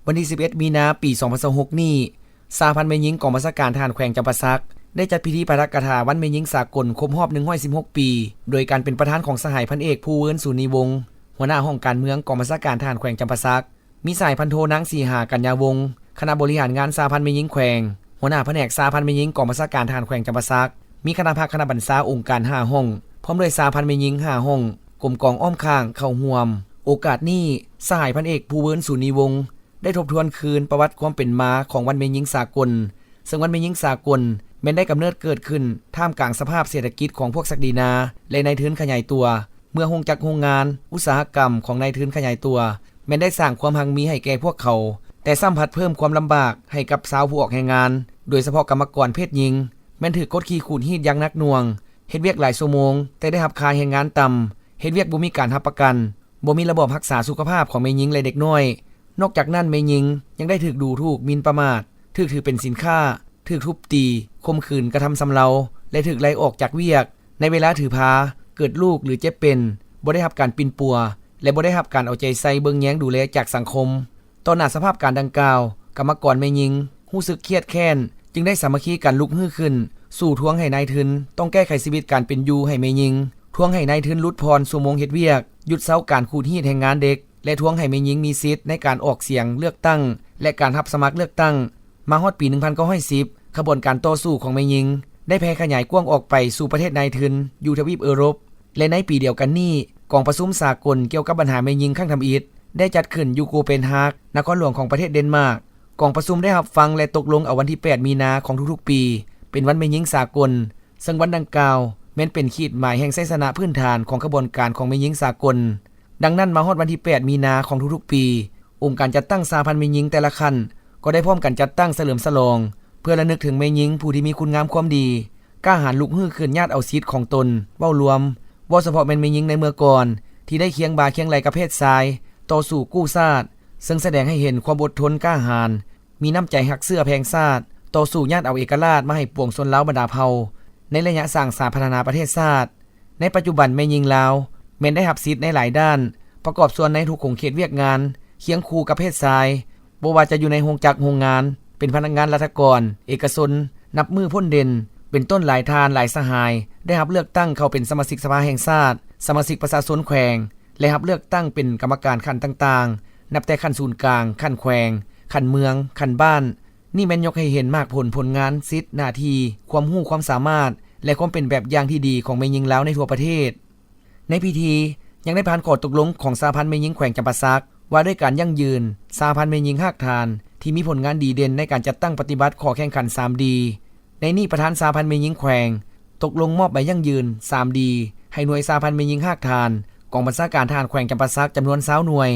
ວັນທີສິບເອັດ ມີນາ ປີສອງພັນຊາວຫົກນີ້, ສະຫະພັນແມ່ຍິງກອງບັນຊາການທະຫານແຂວງຈຳປາສັກ ໄດ້ຈັດພິທີປາຖະກະຖາວັນແມ່ຍິງສາກົນຄົບຮອບໜຶ່ງຮ້ອຍສິບຫົກປີ ໂດຍການເປັນປະທານຂອງສະຫາຍພັນເອກ ພູເວີນ ສູນນີວົງ ຫົວໜ້າຫ້ອງການເມືອງກອງບັນຊາການທະຫານແຂວງຈຳປາສັກ, ມີສະຫາຍພັນໂທນາງ ສີຫາ ກັນຍາວົງ ຄະນະບໍລິຫານງານສະຫະພັນແມ່ຍິງແຂວງ, ຫົວໜ້າພະແນກສະຫະພັນແມ່ຍິງກອງບັນຊາການທະຫານແຂວງຈຳປາສັກ, ມີຄະນະພັກຄະນະບັນຊາອົງການຫ້າຫ້ອງ ພ້ອມດ້ວຍສະຫະພັນແມ່ຍິງຫ້າຫ້ອງ, ກົມກອງອ້ອມຂ້າງເຂົ້າຮ່ວມ. ໂອກາດນີ້, ສະຫາຍພັນເອກ ພູເວີນ ສູນນີວົງ ໄດ້ທົບທວນຄືນປະຫວັດຄວາມເປັນມາຂອງວັນແມ່ຍິງສາກົນ, ເຊິ່ງວັນແມ່ຍິງສາກົນແມ່ນໄດ້ກຳເນີດເກີດຂຶ້ນທ່າມກາງສະພາບເສດຖະກິດຂອງພວກສັກດີນາ ແລະ ນາຍທຶນຂະຫຍາຍຕົວ, ເມື່ອໂຮງຈັກໂຮງງານອຸດສາຫະກຳຂອງນາຍທຶນຂະຫຍາຍຕົວ ແມ່ນໄດ້ສ້າງຄວາມຮັ່ງມີໃຫ້ແກ່ພວກເຂົາ, ແຕ່ຊ້ຳພັດເພີ່ມຄວາມລຳບາກໃຫ້ກັບຊາວຜູ້ອອກແຮງງານ, ໂດຍສະເພາະກຳມະກອນເພດຍິງ ແມ່ນຖືກກົດຂີ່ຂູດຮີດຢ່າງໜັກໜ່ວງ, ເຮັດວຽກຫຼາຍຊົ່ວໂມງ ແຕ່ໄດ້ຮັບຄ່າແຮງງານຕ່ຳ, ເຮັດວຽກບໍ່ມີການຮັບປະກັນ, ບໍ່ມີລະບອບຮັກສາສຸຂະພາບຂອງແມ່ຍິງ ແລະ ເດັກນ້ອຍ. ນອກຈາກນັ້ນ, ແມ່ຍິງຍັງໄດ້ຖືກດູຖູກ, ໝິ່ນປະໝາດ, ຖືກຖືເປັນສິນຄ້າ, ຖືກທຸບຕີ, ຂົ່ມຂືນ, ກະທຳຊຳເລົາ ແລະ ຖືກໄລ່ອອກຈາກວຽກ. ໃນເວລາຖືພາ, ເກີດລູກ ຫຼື ເຈັບເປັນ, ບໍ່ໄດ້ຮັບການປິ່ນປົວ ແລະ ບໍ່ໄດ້ຮັບການເອົາໃຈໃສ່ເບິ່ງແຍງດູແລຈາກສັງຄົມ. ຕໍ່ໜ້າສະພາບການດັ່ງກ່າວ, ກຳມະກອນແມ່ຍິງຮູ້ສຶກຄຽດແຄ້ນ, ຈຶ່ງໄດ້ສາມັກຄີກັນລຸກຮືຂຶ້ນ ສູ້ທວງໃຫ້ນາຍທຶນຕ້ອງແກ້ໄຂຊີວິດການເປັນຢູ່ໃຫ້ແມ່ຍິງ, ທວງໃຫ້ນາຍທຶນຫຼຸດຜ່ອນຊົ່ວໂມງເຮັດວຽກ, ຢຸດເຊົາການຂູດຮີດແຮງງານເດັກ ແລະ ທວງໃຫ້ແມ່ຍິງມີສິດໃນການອອກສຽງເລືອກຕັ້ງ ແລະ ການຮັບສະໝັກເລືອກຕັ້ງ. ມາຮອດປີໜຶ່ງພັນເກົ້າຮ້ອຍສິບ, ຂະບວນການຕໍ່ສູ້ຂອງແມ່ຍິງໄດ້ແຜ່ຂະຫຍາຍກວ້າງອອກໄປສູ່ປະເທດນາຍທຶນຢູ່ທະວີບເອີຣົບ ແລະ ໃນປີດຽວກັນນີ້, ກອງປະຊຸມສາກົນກ່ຽວກັບບັນຫາແມ່ຍິງຄັ້ງທຳອິດ ໄດ້ຈັດຂຶ້ນຢູ່ໂກເປນຮາກ, ນະຄອນຫຼວງຂອງປະເທດເດນມາກ. ກອງປະຊຸມໄດ້ຮັບຟັງ ແລະ ຕົກລົງເອົາວັນທີແປດ ມີນາຂອງທຸກໆປີ ເປັນວັນແມ່ຍິງສາກົນ, ເຊິ່ງວັນດັ່ງກ່າວແມ່ນເປັນຂີດໝາຍແຫ່ງໄຊຊະນະພື້ນຖານຂອງຂະບວນການຂອງແມ່ຍິງສາກົນ. ດັ່ງນັ້ນ, ມາຮອດວັນທີແປດ ມີນາຂອງທຸກໆປີ, ອົງການຈັດຕັ້ງສະຫະພັນແມ່ຍິງແຕ່ລະຂັ້ນ ກໍໄດ້ພ້ອມກັນຈັດຕັ້ງສະເຫຼີມສະຫຼອງ ເພື່ອລະນຶກເຖິງແມ່ຍິງຜູ້ທີ່ມີຄຸນງາມຄວາມດີ, ກ້າຫານລຸກຮືຂຶ້ນຍາດເອົາສິດຂອງຕົນ. ເວົ້າລວມ, ເວົ້າສະເພາະແມ່ນແມ່ຍິງໃນເມື່ອກ່ອນ ທີ່ໄດ້ຄຽງບ່າຄຽງໄຫຼ່ກັບເພດຊາຍ, ຕໍ່ສູ້ກູ້ຊາດ, ເຊິ່ງສະແດງໃຫ້ເຫັນຄວາມອົດທົນກ້າຫານ, ມີນ້ຳໃຈຮັກເຊື້ອແພງຊາດ, ຕໍ່ສູ້ຍາດເອົາເອກະລາດມາໃຫ້ປວງຊົນລາວບັນດາເຜົ່າ ໃນໄລຍະສ້າງສາພັດທະນາປະເທດຊາດ. ໃນປັດຈຸບັນແມ່ຍິງລາວແມ່ນໄດ້ຮັບສິດໃນຫຼາຍດ້ານ, ປະກອບສ່ວນໃນທຸກຂົງເຂດວຽກງານ, ຄຽງຄູ່ກັບເພດຊາຍ, ບໍ່ວ່າຈະຢູ່ໃນໂຮງຈັກໂຮງງານ, ເປັນພະນັກງານລັດຖະກອນ, ເອກະຊົນ, ນັບມື້ພົ້ນເດັ່ນ, ເປັນຕົ້ນຫຼາຍທ່ານ, ຫຼາຍສະຫາຍ ໄດ້ຮັບເລືອກຕັ້ງເຂົ້າເປັນສະມາຊິກສະພາແຫ່ງຊາດ, ສະມາຊິກປະຊາຊົນແຂວງ ແລະ ຮັບເລືອກຕັ້ງເປັນກຳມະການຂັ້ນຕ່າງໆ, ນັບແຕ່ຂັ້ນສູນກາງ, ຂັ້ນແຂວງ, ຂັ້ນເມືອງ, ຂັ້ນບ້ານ. ນີ້ແມ່ນຍົກໃຫ້ເຫັນໝາກຜົນ, ຜົນງານ, ສິດ, ໜ້າທີ່, ຄວາມຮູ້ຄວາມສາມາດ ແລະ ຄວາມເປັນແບບຢ່າງທີ່ດີຂອງແມ່ຍິງລາວໃນທົ່ວປະເທດ. ໃນພິທີຍັງໄດ້ຜ່ານຂໍ້ຕົກລົງຂອງສະຫະພັນແມ່ຍິງແຂວງຈຳປາສັກ ວ່າດ້ວຍການຢັ້ງຢືນສະຫະພັນແມ່ຍິງຮາກຖານ ທີ່ມີຜົນງານດີເດັ່ນໃນການຈັດຕັ້ງປະຕິບັດຂໍ້ແຂ່ງຂັນ ສາມດີ. ໃນນີ້ປະທານສະຫະພັນແມ່ຍິງແຂວງຕົກລົງມອບໃບຢັ້ງຢືນ ສາມດີ ໃຫ້ໜ່ວຍສະຫະພັນແມ່ຍິງຮາກຖານກອງບັນຊາການທະຫານແຂວງຈຳປາສັກ ຈຳນວນຊາວໜ່ວຍ.